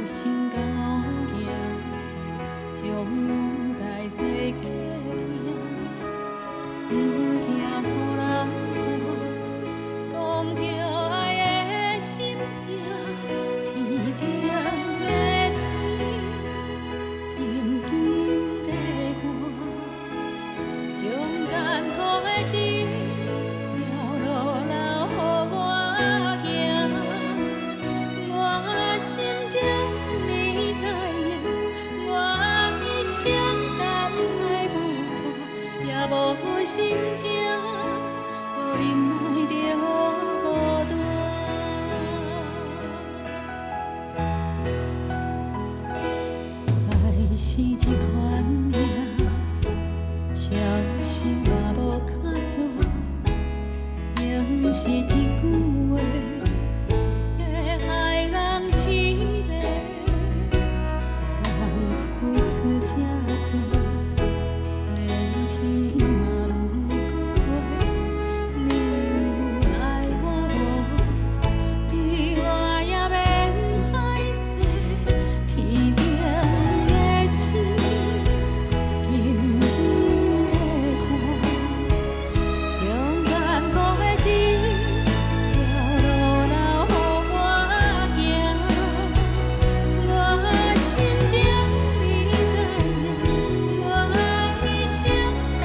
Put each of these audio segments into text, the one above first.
心共往行，将有代做客厅，毋惊予人看，讲著愛的心痛，天頂的星，緊緊地看，將艱苦的這條路留予我行。我心情你知影，我一生等待不破，也無心情，閣忍耐著孤單。愛是這款命，消息嘛無卡紙，情是一句話，會害人痴迷。人付出這濟，連天嘛毋講話。你有愛我無？對我也免歹勢。天頂的星，緊緊地看，將艱苦的這條路留予我行。我心情你知影，我一生等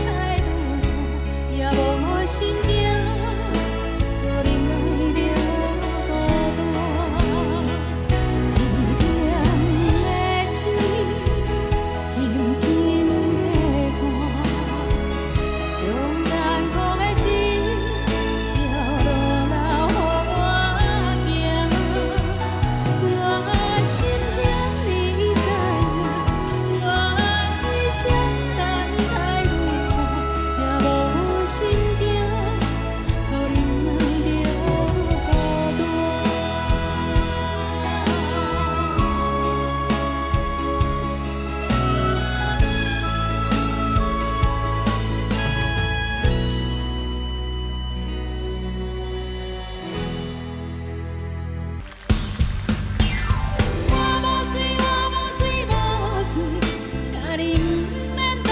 待不破，也無心情，閣忍耐著孤單。天頂的星，緊緊地看，將艱苦的這條路留予我行。我心情你知影，我一生等待不破，也無心情，閣忍耐著孤單。我無罪，我無罪，無罪，請你毋免同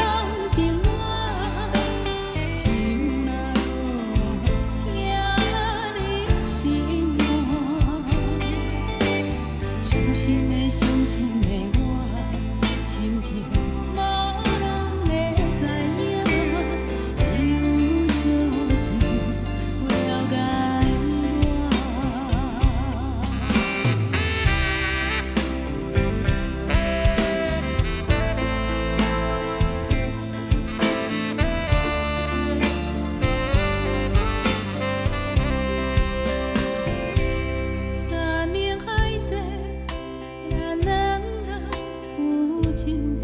情我。酒若落，疼你心肝。傷心的，傷心的我，心情無人會知影，只有燒酒了解我。山盟海誓，咱兩人有酒醉。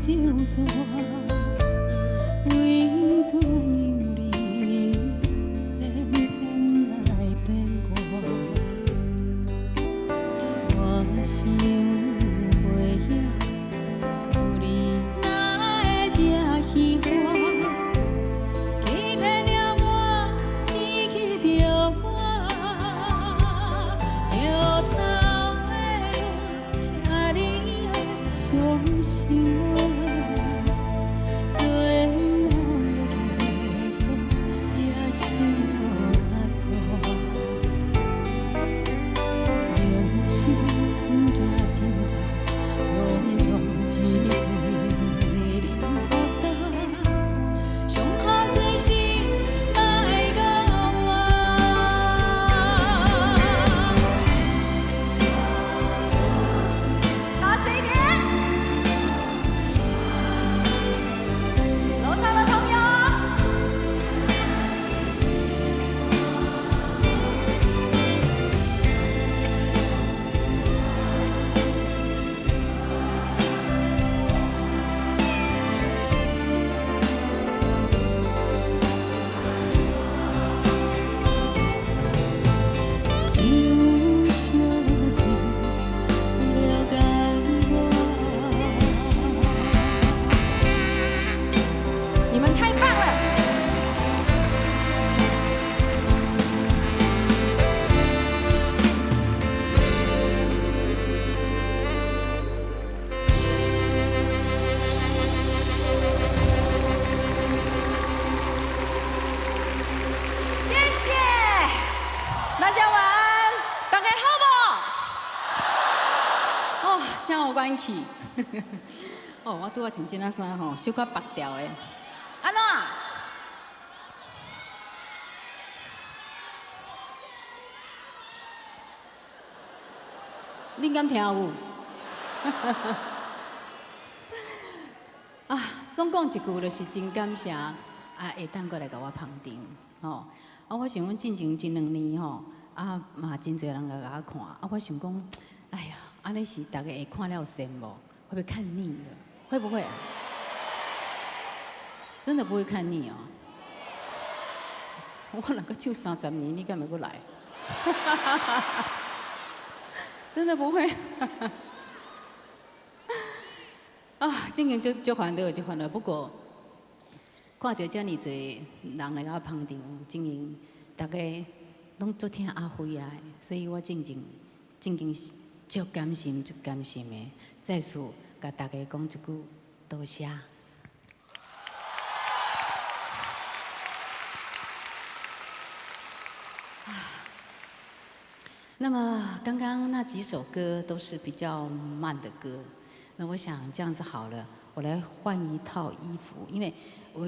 咒詛，為怎樣你偏偏愛變卦？我想袂曉，有你哪會這虚華？欺騙了我，志氣著我，石頭會落，這呢會傷心我。最後的結果也是無較怎。良心驚真痛，濃濃一醉啉予干，上好做事莫共我。大聲一點！樓上的朋友，只有小情了解我。你們太棒了！謝謝，大家晚安，大家好無？哦，真有元氣。哦，我拄仔穿這領衫吼，小可縛掉的。按怎？恁敢聽有？啊，總講一句，就是真感謝啊，會當閣來共我捧場，吼。啊，我想講進前這兩年吼，啊嘛真濟人來共我看，啊，我想講，哎呀，按呢是逐家會看了跣無？會不會看膩了？會不會？真的不會看膩哦。我若閣唱30年，你敢會閣來？真的不會。啊，真經足足煩惱，足煩惱。不過看著遮爾濟人來共我捧場，真經逐家攏足疼阿輝啊，所以我真正真經是足感心、足感心的。再次共大家講一句多謝。那麼剛剛那幾首歌都是比較慢的歌，那我想這樣子好了，我來換一套衣服，因為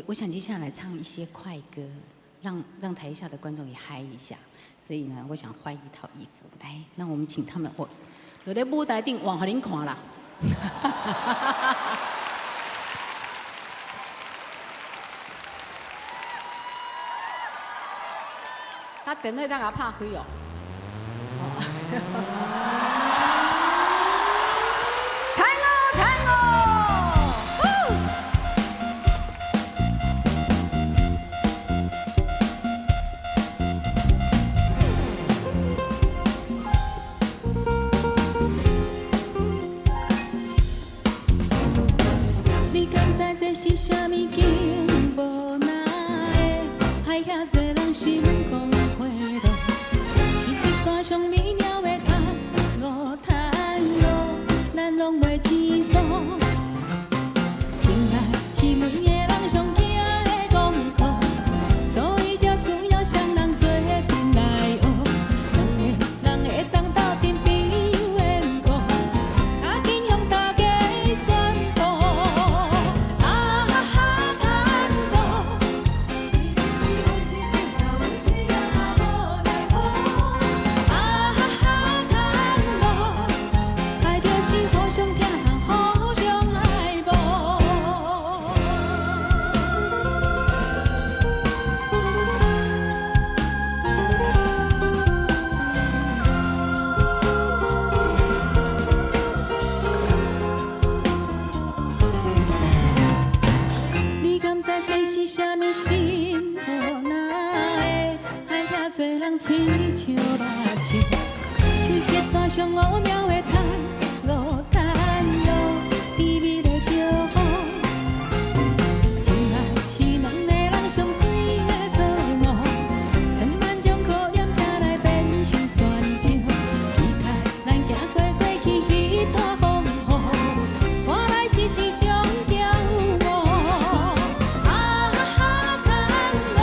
我想接下來唱一些快歌，讓台下的觀眾也嗨一下，所以呢，我想換一套衣服。來，那我們請他們，我就佇舞台頂換予恁看啦。他電話當共拍開哦。彈哦彈哦！你敢知這是啥物景？無奈的，害遐濟人心狂火炉，是一段上美妙的探戈探戈，咱攏袂清楚。情愛是每个人上驚的功課，所以才需要雙人做陣來學。兩個人會當鬥陣比緣故，較緊向大家宣布。啊哈哈，探戈。知這是啥物幸福，哪會害遐濟人喙笑目笑？像一段上奧妙的探戈，探戈，甜蜜的祝福。真愛是兩个人上媠的錯誤，千萬種考驗才來變成旋章。期待咱行過過去彼段風雨，換來是一種驕傲。啊哈探戈，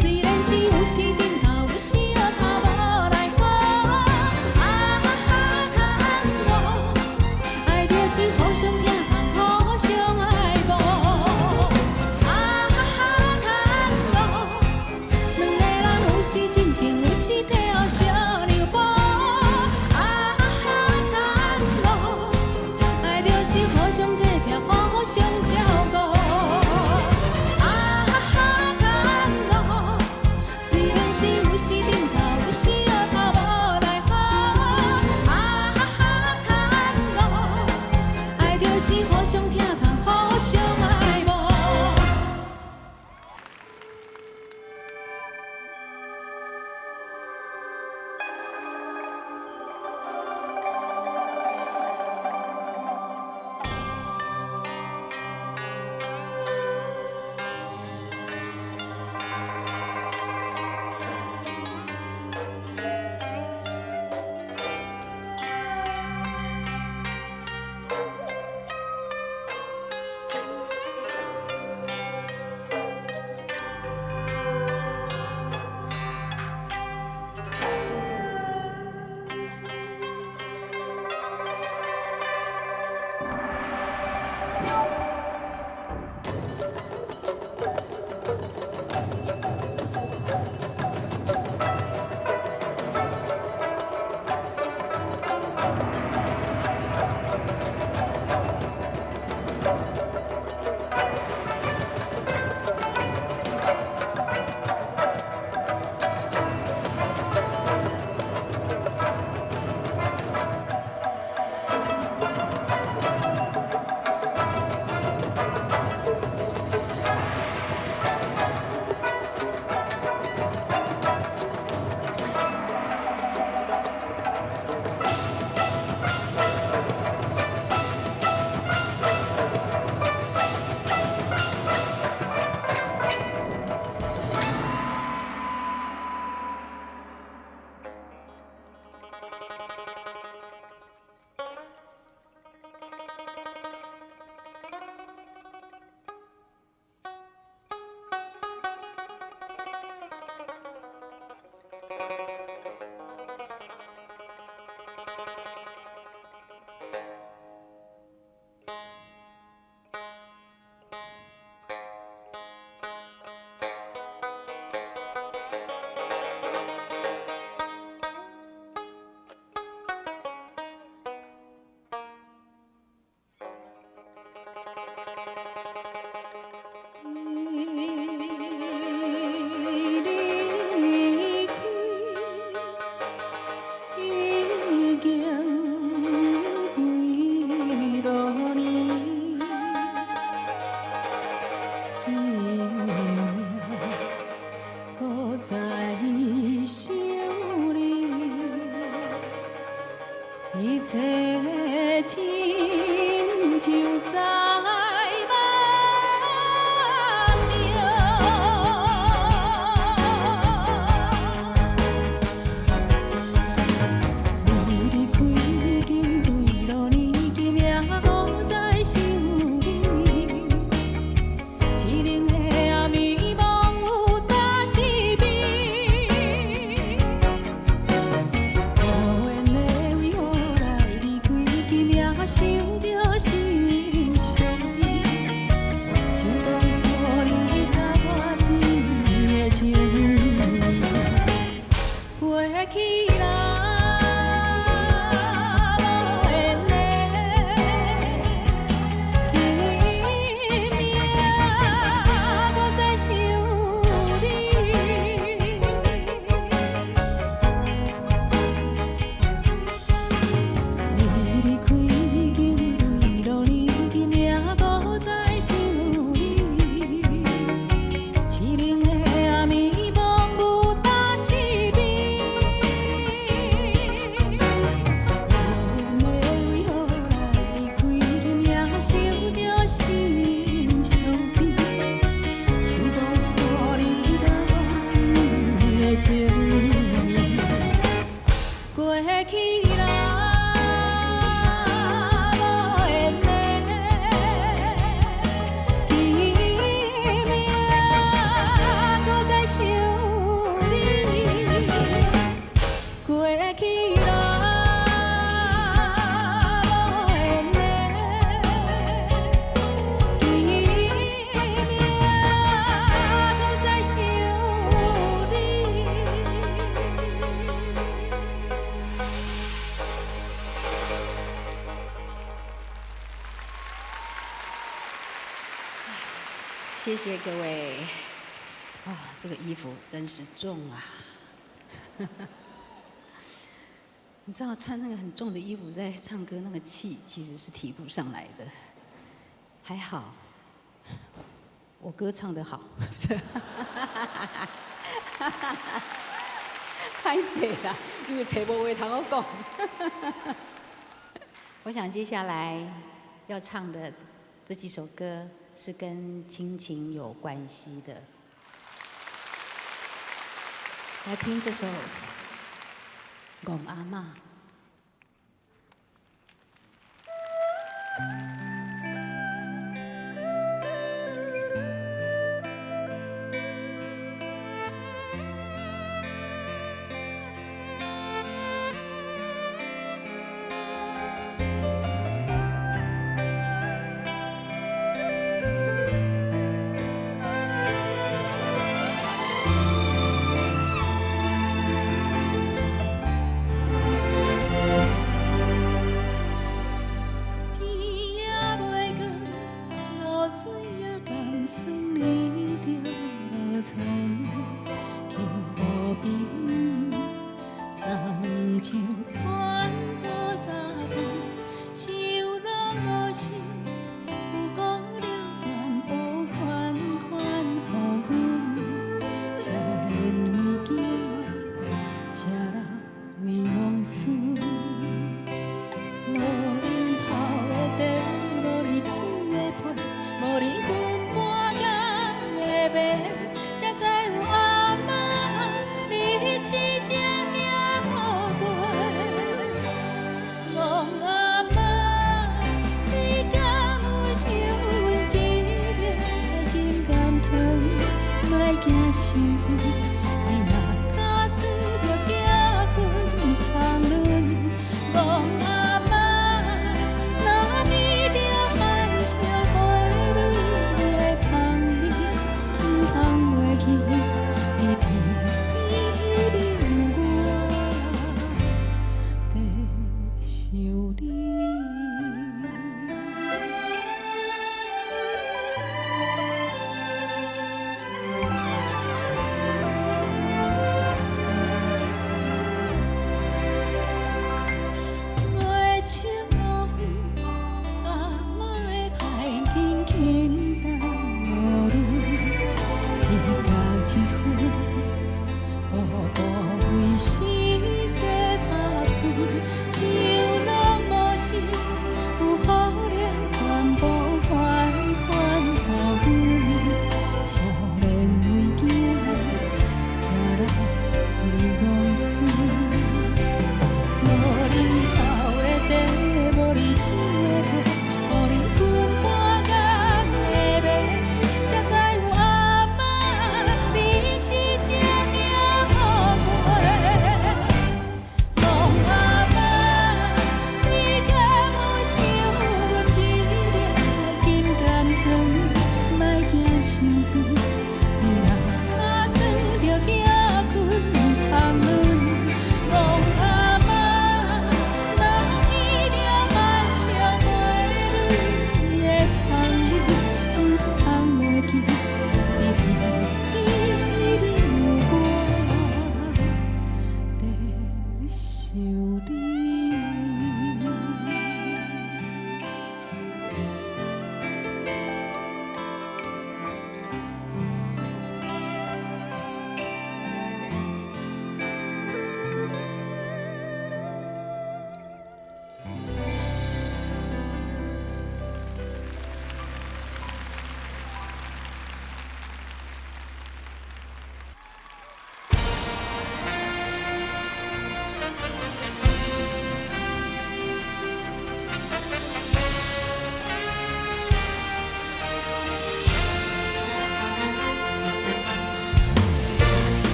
雖然是有時陣頭，有時搖頭無奈何。啊哈探謝謝各位。啊，這個衣服真是重啊！你知道穿那個很重的衣服在唱歌，那個氣其實是提不上來的。還好，我歌唱得好。歹勢啦，因為揣無話通好講。我想接下來要唱的這幾首歌是跟親情有關係的。來聽這首《戇阿媽》。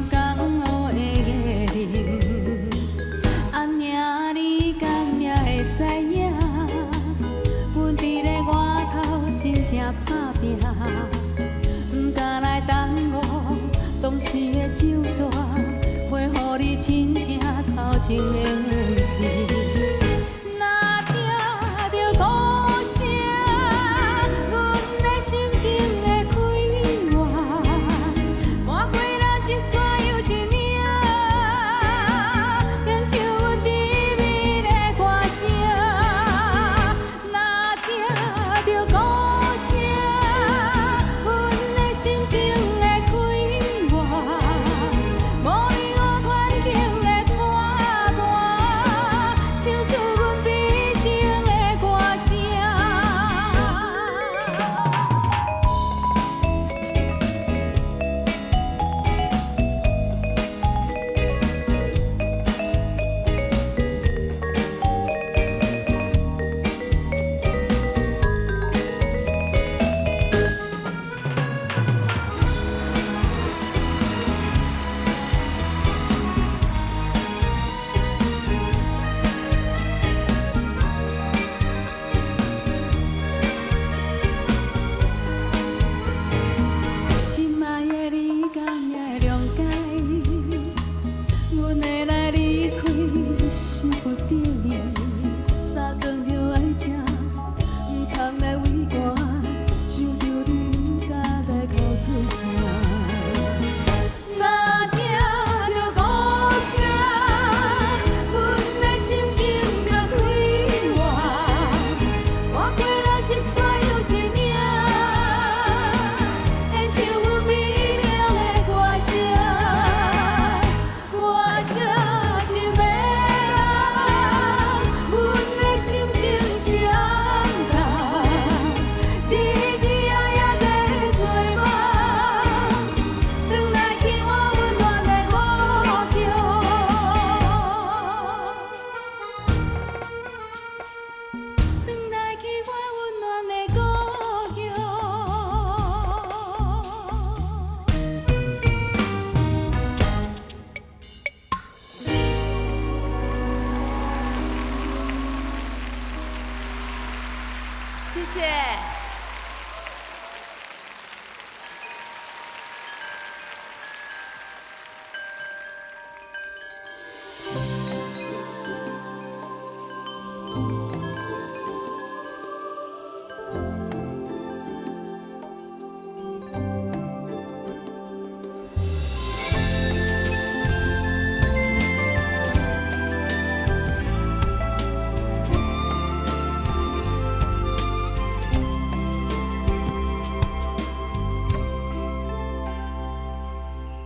江湖的藝人。按呢你敢也會知影？阮佇咧外頭真正拍拚，毋敢來耽誤當時的酒桌，會予你真正頭前的遠去。若聽著鼓聲，阮的心情會快活。搬過來一山又一嶺，親像阮甜蜜的歌聲。若聽著鼓聲，阮的心情會快活。無論予環境的拖磨，唱出阮悲情的歌聲。心愛的你，敢也會諒解？阮會來離開是不得已，三頓著愛食，毋通來畏寒，想著你毋敢來哭出聲。若聽著鼓聲，阮的心情就快活。搬過來一山又一嶺，演唱阮美妙的歌聲。歌聲一暝人，阮的心情相同，日日夜夜在做夢，轉來去我溫暖的故鄉。轉來去我溫暖的故鄉。謝謝。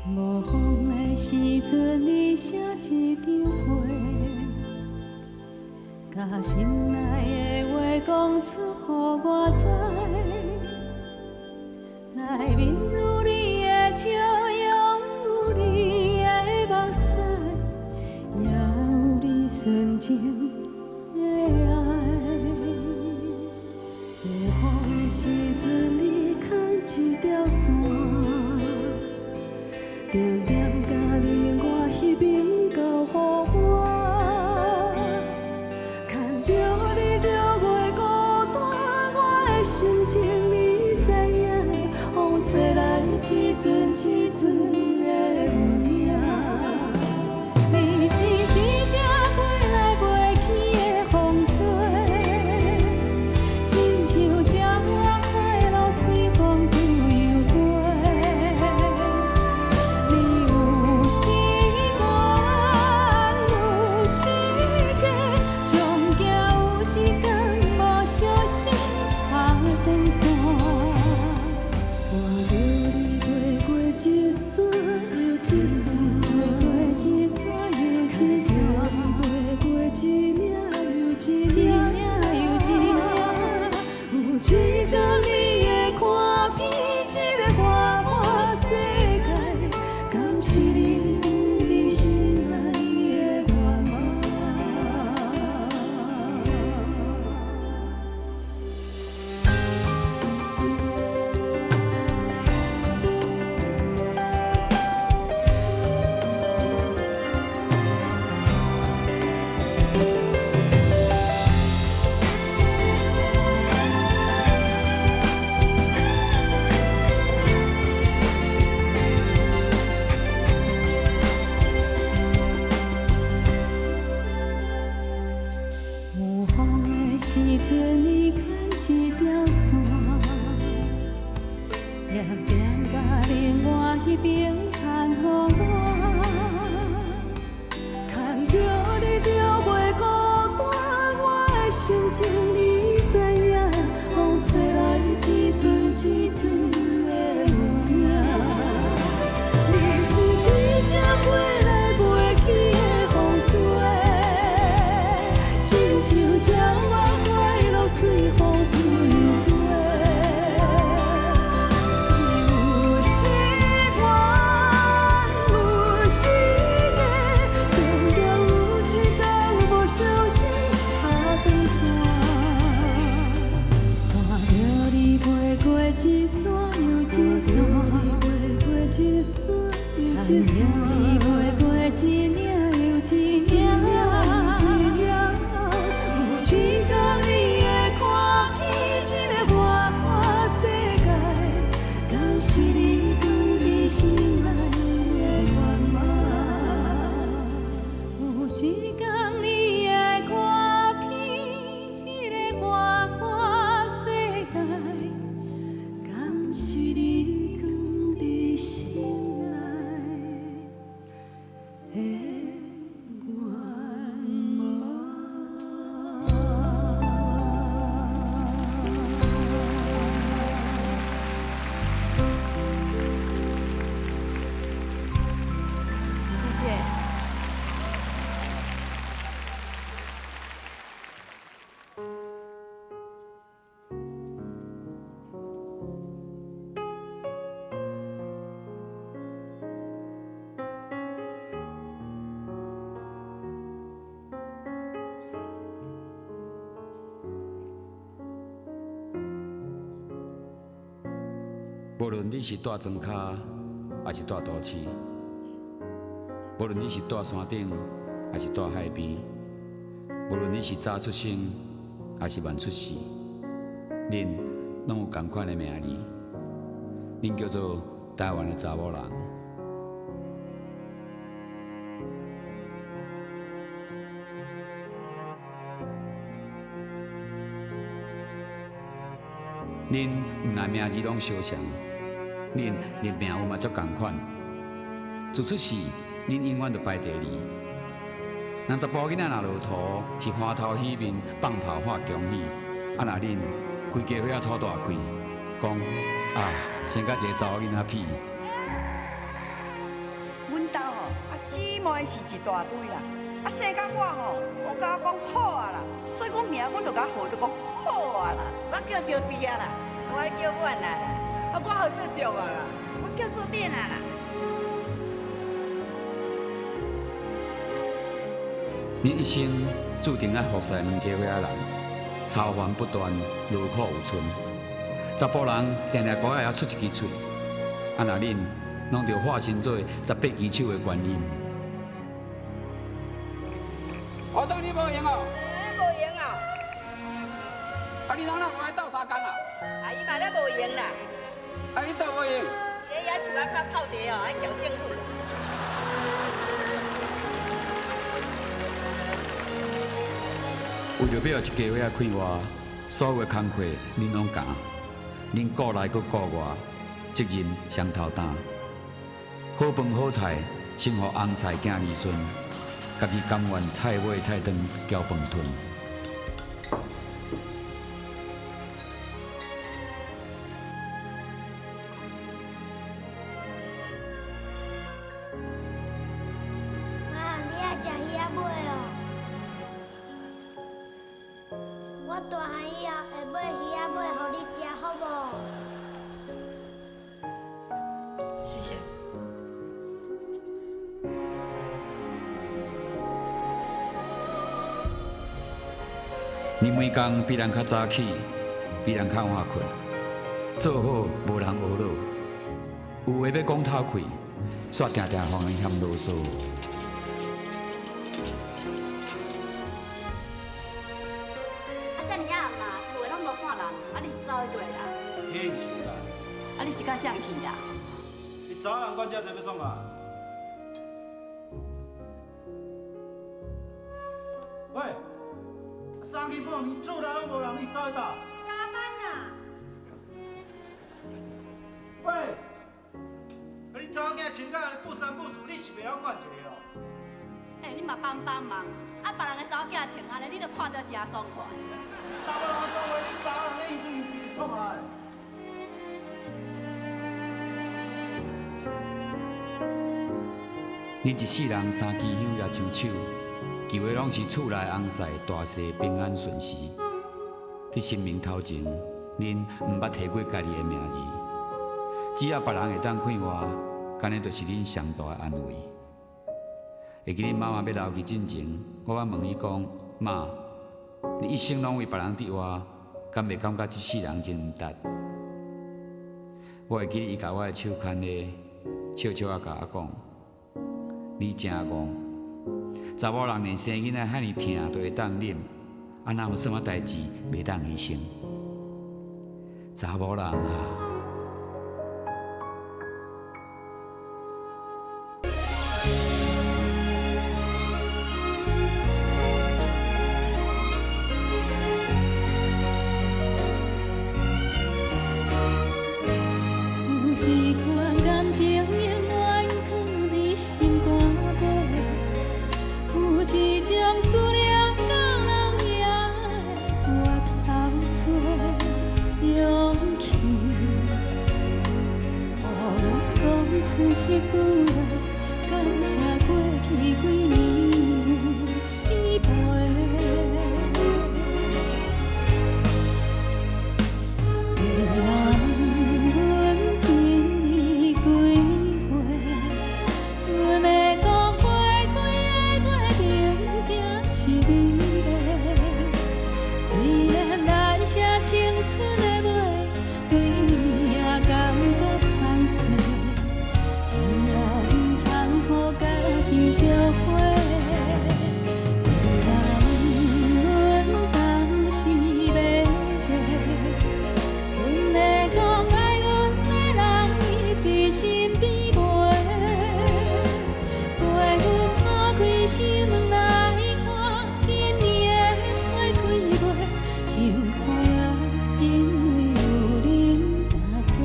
無風的時陣，你寫一張批，共心內的話講出，予我知。內面有你的笑容，有你的目屎，也有你純情的愛。落雨的時陣，你牽一條線，定定共你我彼邊交予我。牽著你就袂孤單，我的心情你知影，風吹來一陣一陣的阮影。你是一隻飛來飛去的風吹，親像鳥仔快樂隨風自由飛。你有時懸，有時低，上驚有一天無相信拍斷線。伴著你飛過一山又一山，飛過一山又一山，飛過一嶺又一一嶺。嶺又一嶺。有一天你會看遍這個花花世界，敢是你藏佇心內的願望？一线。你飞过一领又一领，有一天你会看见这个繁华世界，敢是你藏伫心内的愿望？有一天你会看遍这个繁华世界，敢是你藏伫心内的愿望？谢谢。无论你是住庄跤，抑是住都市；无论你是住山顶，抑是住海边；无论你是早出生，抑是晚出世，恁拢有仝款的名字，恁叫做台湾的查某人。恁毋但名字拢相像，恁连命运嘛足仝款。自出世，恁永远都排第二。人查埔囡仔若落涂，是欢头喜面，放炮喊恭喜；啊，若恁规家伙仔吐大气，讲啊，生甲一个查某囡仔屁。阮兜吼啊姊妹是一大堆啦，啊生甲我吼，拢共我讲好啊啦，所以阮名阮就共号就讲好啊啦。我叫招娣啊啦，我叫阮啊啦，啊我号做祝啊啦，我叫做敏啊啦。恁一生注定爱服侍两家伙仔人，操烦不断，劳苦有剩。查埔人定定孤仔会晓出一支喙，啊若恁拢著化身做18支手的观音。和尚，你无闲哦？你无闲哦？啊，你人哪无爱斗相共啊？啊，伊嘛咧无闲啦。啊，你斗无闲？伫野树仔跤泡茶哦，爱交政府。为著欲予一家伙仔快活，所有的工课恁拢共，恁顾内阁顾外，责任双头担。好饭好菜，先予翁婿囝儿孙，家己甘愿菜尾菜汤交饭吞。妈，你爱食鱼仔尾哦。我大汉以后会买鱼仔尾予你食，好无？谢谢。你每工比人较早起，比人较晚睏，做好无人学落，有话欲讲透气，煞定定予人嫌啰嗦。啊，遮尔仔暗啦，厝内拢无半人，啊，你是走去佗啦？天是啦。啊，你是佮谁去啦？你查某人管遮济欲创啊？喂，三更半暝厝内拢无人，你走去佗？加班啦！喂，啊你查某囝穿甲按呢不三不四，你是袂晓管一下哦？欸，你嘛帮帮忙，啊，别人的查某囝穿按呢，你都看得真爽快。查某人讲话，你查某人咧应付应是创啊？恁一世人三支香也上手，求的拢是厝内翁婿大细平安顺遂。伫神明头前，恁毋捌提过家己的名字，只要别人会当快活，敢若就是恁上大的安慰。会记恁妈妈欲老去进前，我捌问伊讲：妈，你一生拢为别人伫活，敢袂感觉这世人真毋值？我会记伊共我的手牵咧，笑笑仔共我讲。你誠戇，查某人連生囡仔遐爾疼都會當忍，啊，哪有啥物代誌袂當犧牲？查某人啊！有一款感情永遠囥佇心肝底，有一種思念到老也會回頭找勇氣。予阮講出彼句話，感謝過去幾年有你陪。你若問阮今年幾歲，阮會講花開的過程才是美麗。雖然難捨青春的尾，對伊也感覺歹勢，只要毋通予家己後悔。你若問阮當時欲嫁，阮會講愛阮的人伊佇身邊陪，陪阮拋開心門來看今年的花開未？幸福啊，因為有恁大家。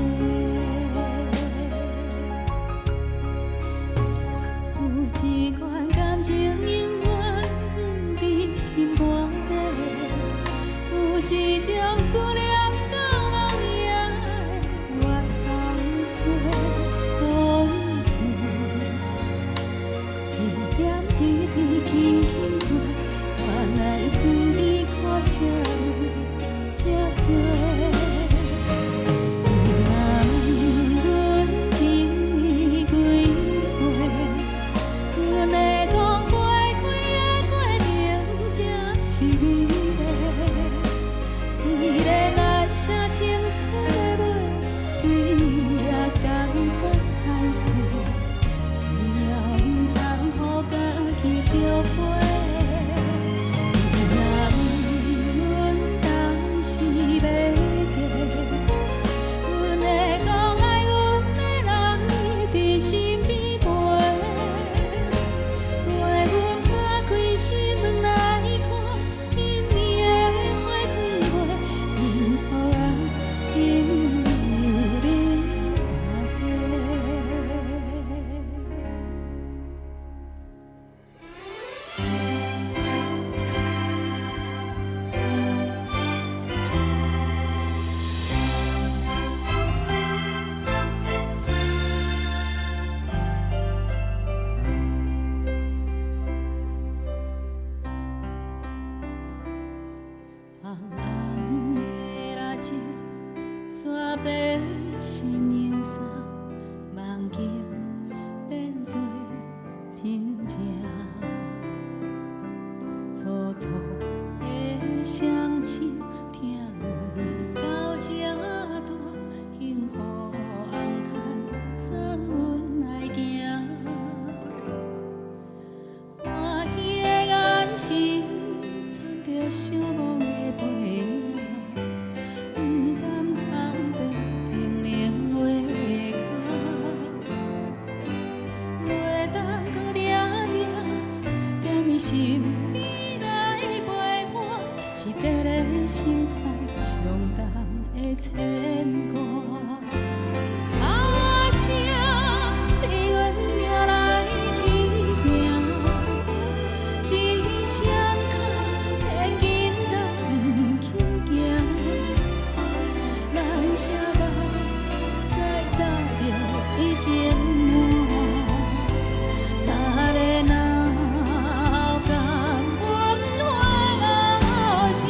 有一款感情永遠囥佇心肝底，有一種思念到老也會回頭找往事，一點一滴輕輕過，原來酸甜苦澀這多。你若問阮今年幾歲，阮會講花開的過程才是美麗。雖然難捨青春的尾，對伊也感覺歹勢，只要毋通予家己後悔。你若問阮當時欲嫁，阮會講愛阮的人伊佇身邊陪，陪阮拋開心門來看今年的花開未？幸福啊，因為有恁大家。紅紅的蠟燭，煞欲新娘衫，夢境變做真正。粗粗的雙手，疼阮到這大，幸福紅毯送阮來行。歡喜的眼神，摻著相忘的背影，毋甘藏在冰冷画跤，袂當閣定定踮伊身邊來陪伴，是缀咧心內上重的牽掛。炮仔聲催阮掠來去行，一雙跤千斤重毋肯行，難捨目屎早就已經滿，逐个若甘阮花無聲，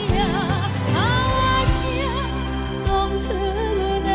炮仔聲講出阮的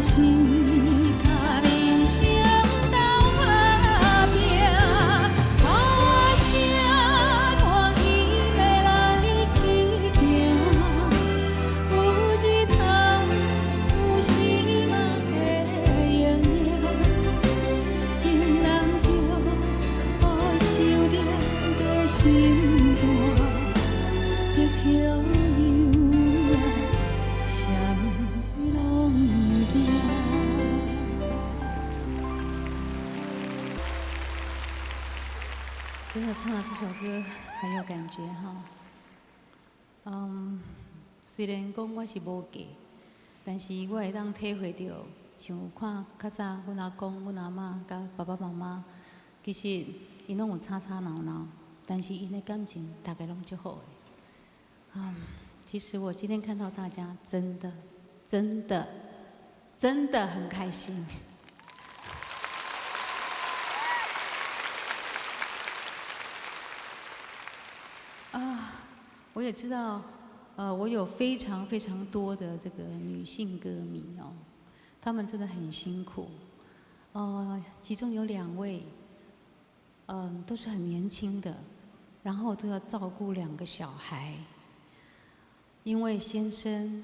是共人生斗打拼，炮声看伊欲来起行，有日头，有时嘛会用命，情人笑，予想著加心肝，得着由来，啥物拢会惊。真的唱了這首歌很有感覺哈。雖然講我是無嫁，但是我會當體會到，像看較早阮阿公、阮阿嬤佮爸爸媽媽，其實𪜶攏有吵吵鬧鬧，但是𪜶的感情大家攏足好的。其實我今天看到大家，真的、真的、真的很開心。啊，我也知道，我有非常非常多的這個女性歌迷哦，她們真的很辛苦。其中有兩位，都是很年輕的，然後都要照顧兩個小孩，因為先生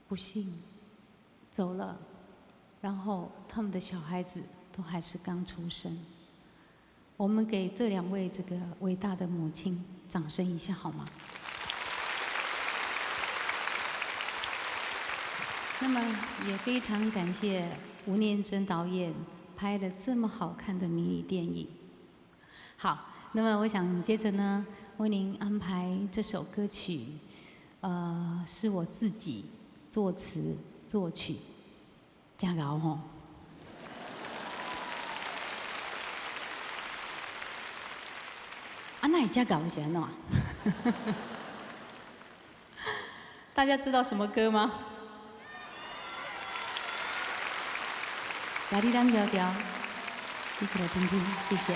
不幸走了，然後他們的小孩子都還是剛出生。我們給這兩位這個偉大的母親掌聲一下好嗎？那麼也非常感謝吳念真導演拍了這麼好看的迷你電影。好，那麼我想接着呢，為您安排這首歌曲，是我自己作詞作曲，真𠢕吼。啊，那會遮𠢕是按怎？大家知道什麼歌嗎？來，你咱調調，一起來聽聽，謝謝。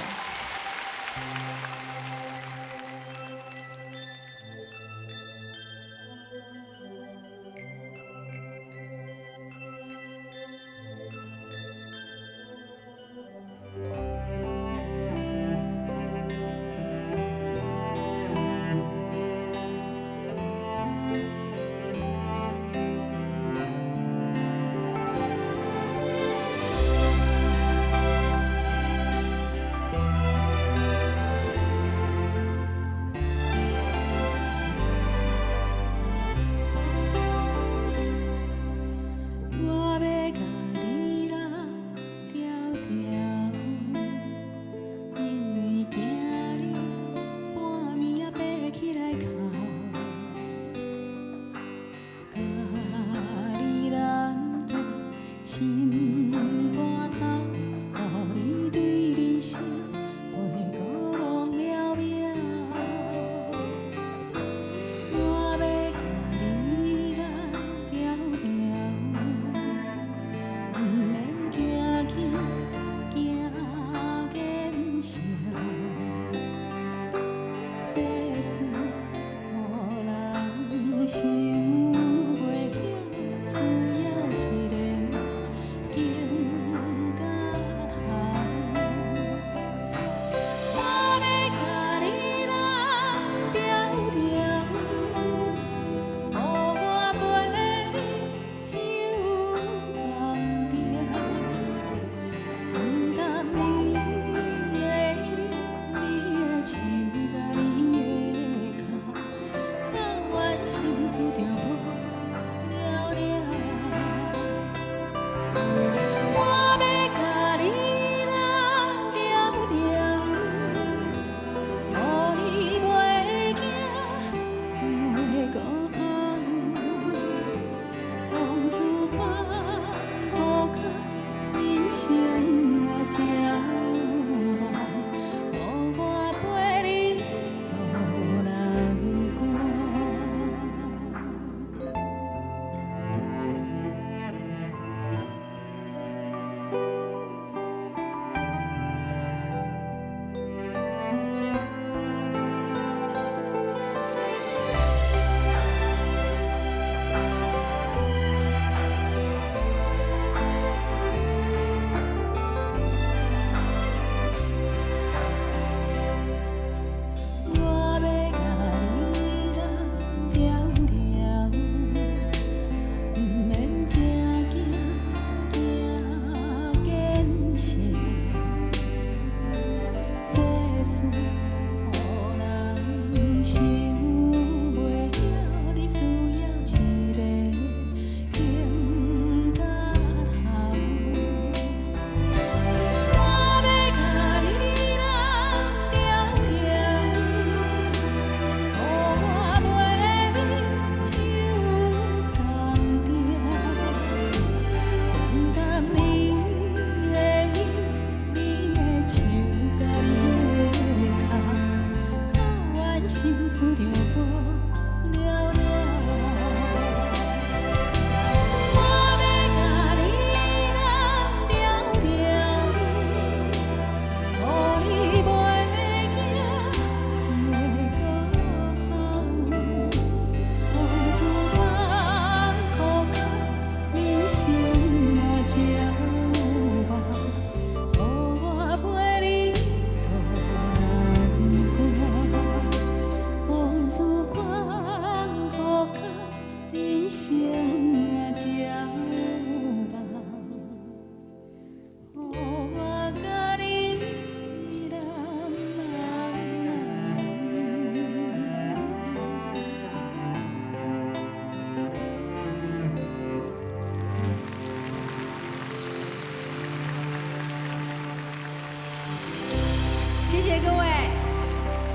謝各位，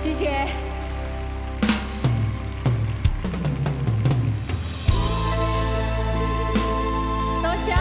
謝謝。多謝。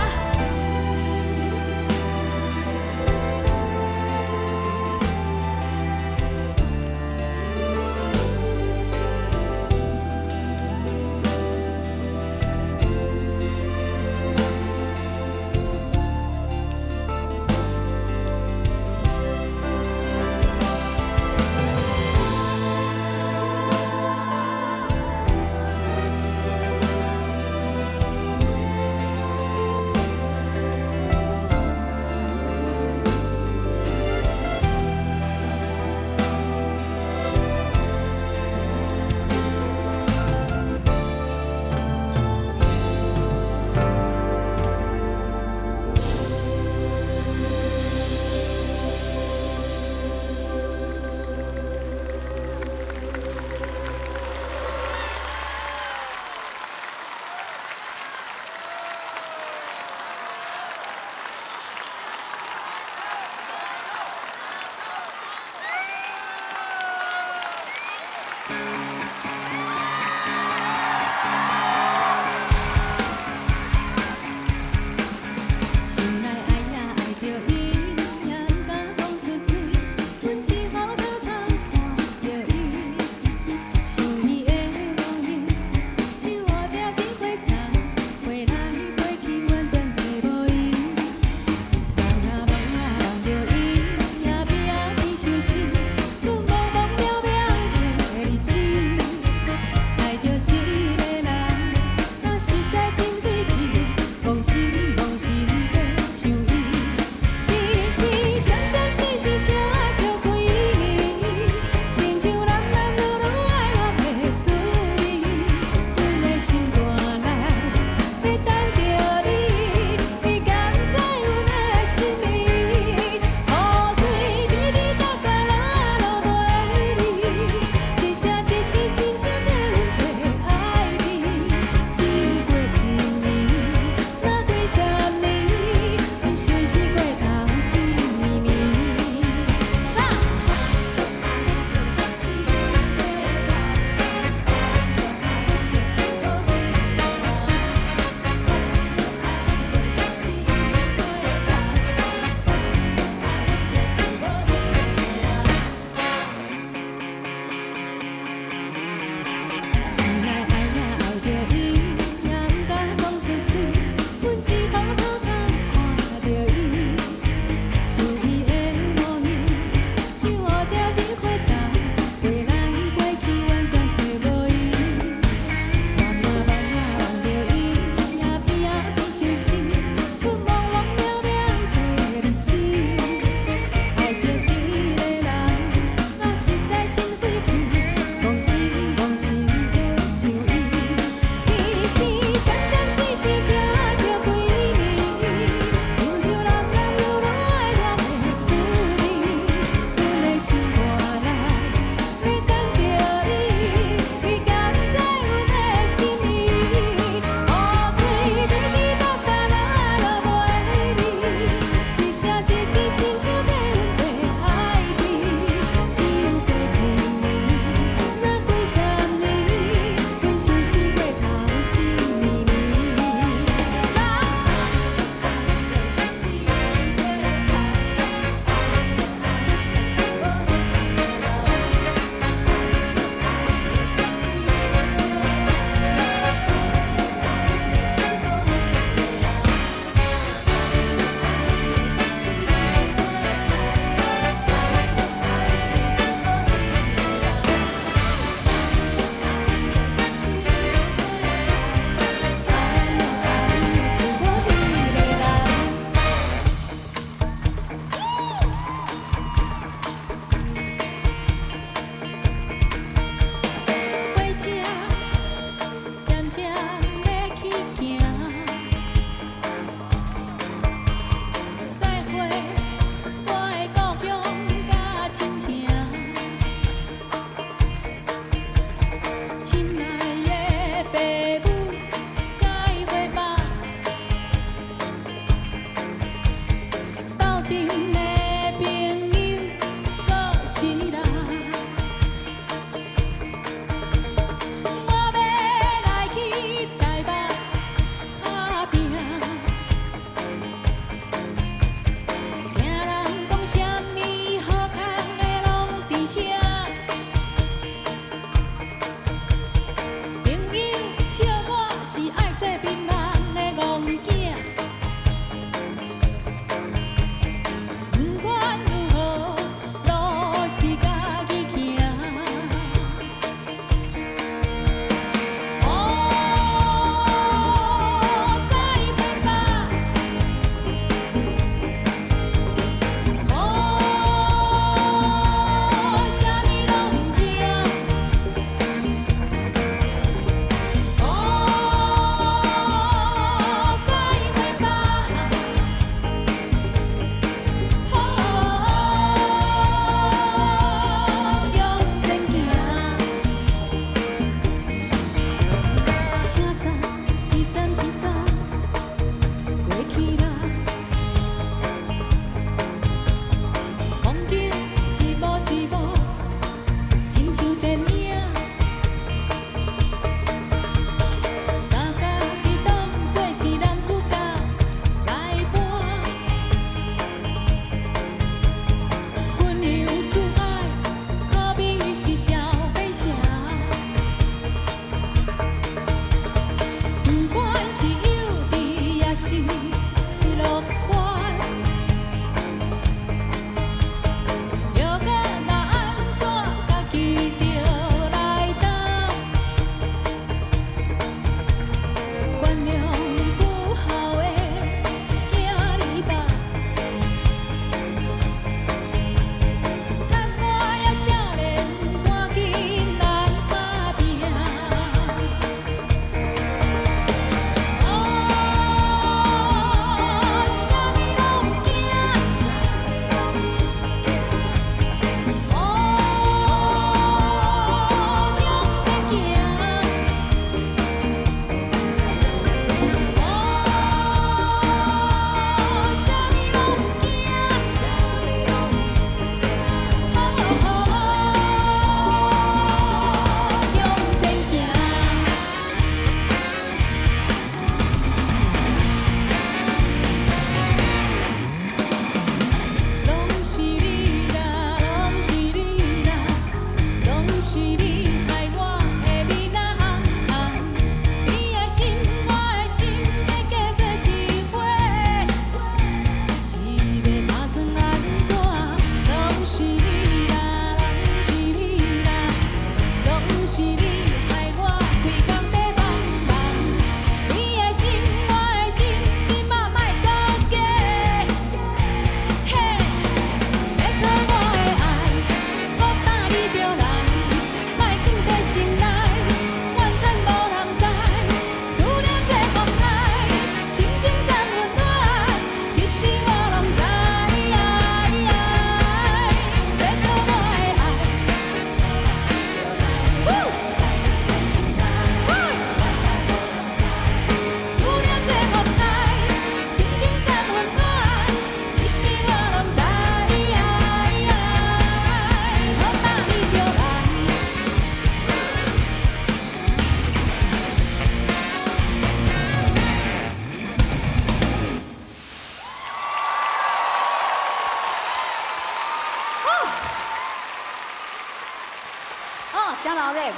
咧，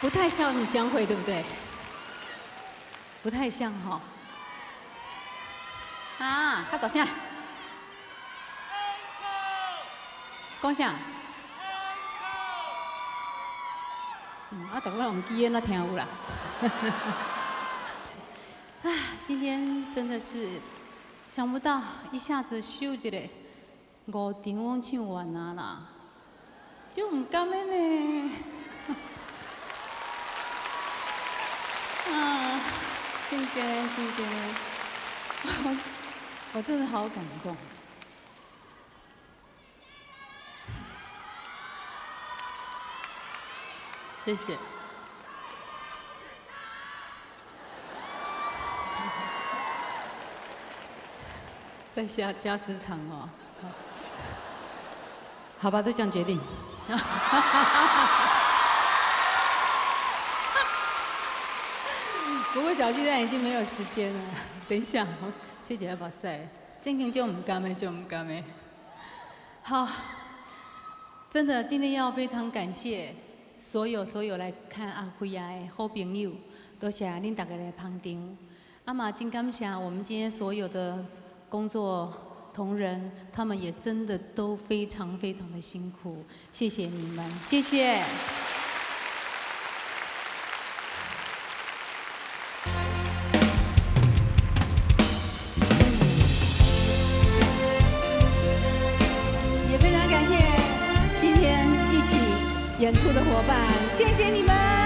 不太像江蕙，对不对？不太像哈。啊，較大聲。講啥？啊，逐個攏毋記得，哪聽有啦？啊，今天真的是想不到，一下子收一个五場攏唱完啊啦，就毋甘的呢。啊，真嘅真嘅，我真的好感動。謝謝。再下加時場哦，好吧，就這樣決定。不過小巨蛋已經沒有時間了，等一下，謝謝阿把塞，真經就唔甘的，就唔甘的。好，真的今天要非常感謝所有來看阿輝啊的好朋友，多謝恁大家來捧場。啊嘛，真感謝我們今天所有的工作同仁，他們也真的都非常非常的辛苦，謝謝你們，謝謝。也非常感謝今天一起演出的夥伴，謝謝你們。